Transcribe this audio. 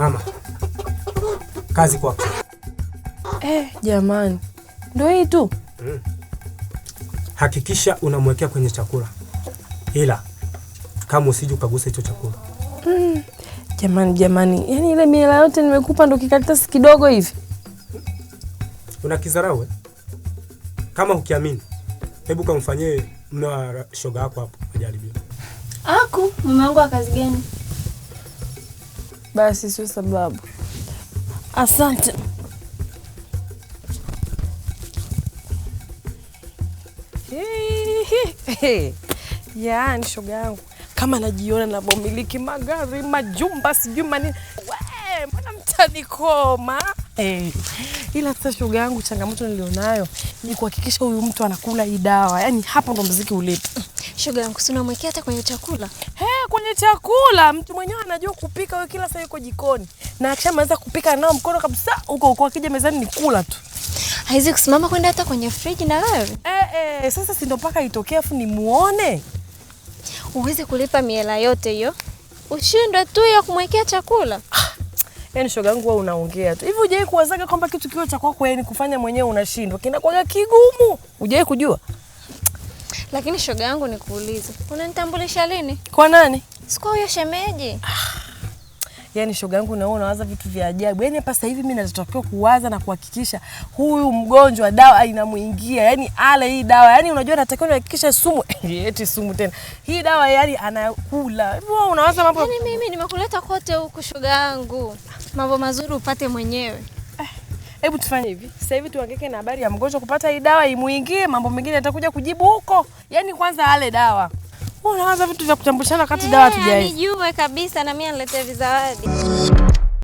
Mama, kazi kwako. Jamani, ndio hii tu. Hakikisha unamwekea kwenye chakula, ila kama usije ukagusa hicho chakula. Jamani, jamani, yaani ile mihela yote nimekupa ndo kikaratasi kidogo hivi. Unakizarau eh? Kama hukiamini, hebu kamfanyie mume wa shoga yako hapo majaribio. Aku, mume wangu wa kazi gani? Basi sio sababu. Asante. Yaani shoga yangu kama najiona navomiliki magari, majumba, sijui manini. We, mbona mtanikoma? Hey. Ila sasa shoga yangu, changamoto nilionayo ni kuhakikisha huyu mtu anakula hii dawa. Yaani hapo ndo mziki ulipo. Shoga yangu, si unamwekea hata kwenye chakula? He, kwenye chakula mtu mwenyewe anajua kupika, wewe kila saa yuko jikoni. Na akishamaliza kupika nao mkono kabisa huko huko, akija mezani ni kula tu. Haizi kusimama kwenda hata kwenye friji na wewe. Sasa si ndo mpaka itokee afu nimuone. Uweze kulipa miela yote hiyo, ushindwe tu ya kumwekea chakula. Yaani shoga yangu wewe unaongea tu. Hivi hujawahi kuwazaga kwamba kitu kiwe cha kwako yani kufanya mwenyewe unashindwa? Kinakuwaga kigumu. Hujawahi kujua? Lakini shoga yangu nikuulize, unanitambulisha lini? Kwa nani? Si kwa huyo shemeji. Yaani shoga yangu na wewe unawaza vitu vya ajabu. Yaani hapa sasa hivi mimi natakiwa kuwaza na kuhakikisha huyu mgonjwa dawa inamuingia. Yaani ale hii dawa. Yaani unajua natakiwa nihakikishe sumu. Eti sumu tena. Hii dawa yaani anakula. Hivi wewe unawaza mambo. Yaani mimi nimekuleta kote huku shoga yangu. Mambo mazuri upate mwenyewe. Hebu tufanye hivi. Sasa hivi tuangeke na habari ya mgonjwa kupata hii dawa imuingie, mambo mengine yatakuja kujibu huko. Yaani kwanza ale dawa. Wewe unawaza vitu vya kutambushana wakati dawa hatujaiva. Nijue kabisa na mimi aniletee vizawadi.